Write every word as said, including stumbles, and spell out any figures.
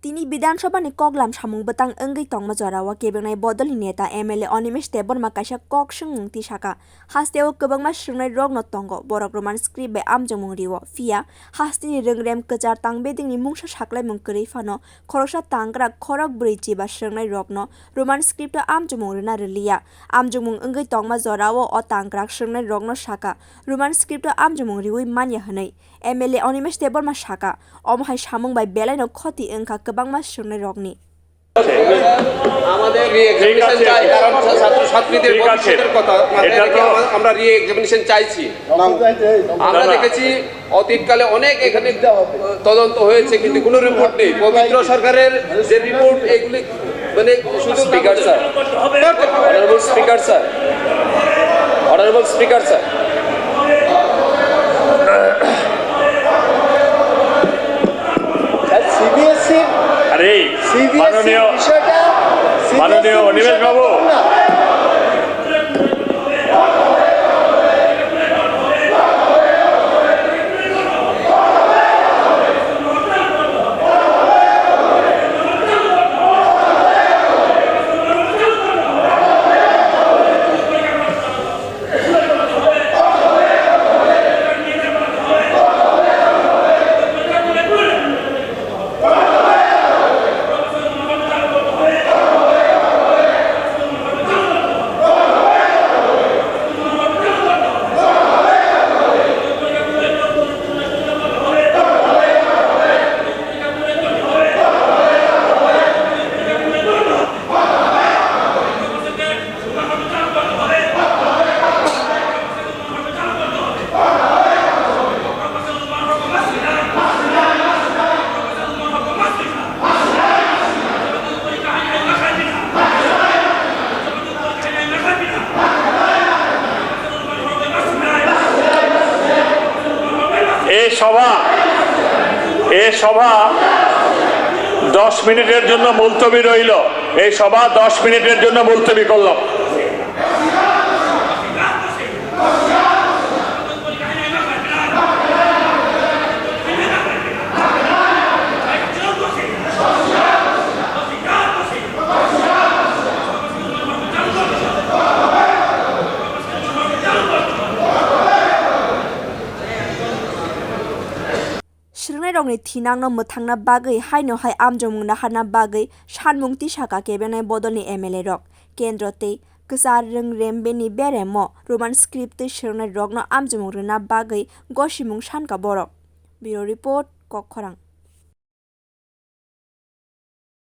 Tini Bidhan Sabha ni koklam samung bwtang wngwi tongma jorao kebengnaini bodolni neta M L A Animesh Debbarma kaisa kok swngmung tisaka. Hasteo kwbangma swrwngnairokno tongo, borok Roman script bai amjokmung rio, phiya hasteni rwngrem kwchar tangbedengni mungsa saklaimung kwrwi phano khoroksa tangkrak khorok bwrwi chiba swrwngnairokno Roman script-o amjokmung rwna rwliya. Amjokmung wngwi tongma jorao o tangkrak swrwngnairokno saka, Roman script-o amjokmung riwi manya hwnwi. M L A Animesh Debbarma saka, omo hai samung bai belaino khoti wngkha kwbangma swrwngnairokni. আমাদের রি এক্সামিনেশন চাই, কারণ ছাত্রছাত্রীদের ভবিষ্যতের কথা মাথায় রেখে আমরা রি এক্সামিনেশন চাইছি। আমরা দেখেছি অতীতকালে অনেক এখানে তদন্ত হয়েছে, কিন্তু কোনো রিপোর্ট নেই। পবিত্র সরকারের যে রিপোর্ট, এগুলি মানে শুধু speaker sir, honourable speaker sir, honourable speaker sir. Sir, CBSE, আরে, সিবিএসসি মাননীয়, বিষয়টা, মাননীয় সিবিএসসি অনিমেষ বিষয়টা বাবু। না। এই সভা, এই সভা দশ মিনিটের জন্য মুলতবি রইল। এই সভা দশ মিনিটের জন্য মুলতবি করলাম। Swrwngnairokni thinangno mwthangna bagwi haino hai amjokmung naharna bagwi sanmung tisaka kebengnaini bodolni M L A rok. Kendro tei kwchar rwngrem bini beremo Roman script twi swrwngnairokno amjokmung rwna bagwi gosimung sankha borok. Bureau Report, Kokkhorang.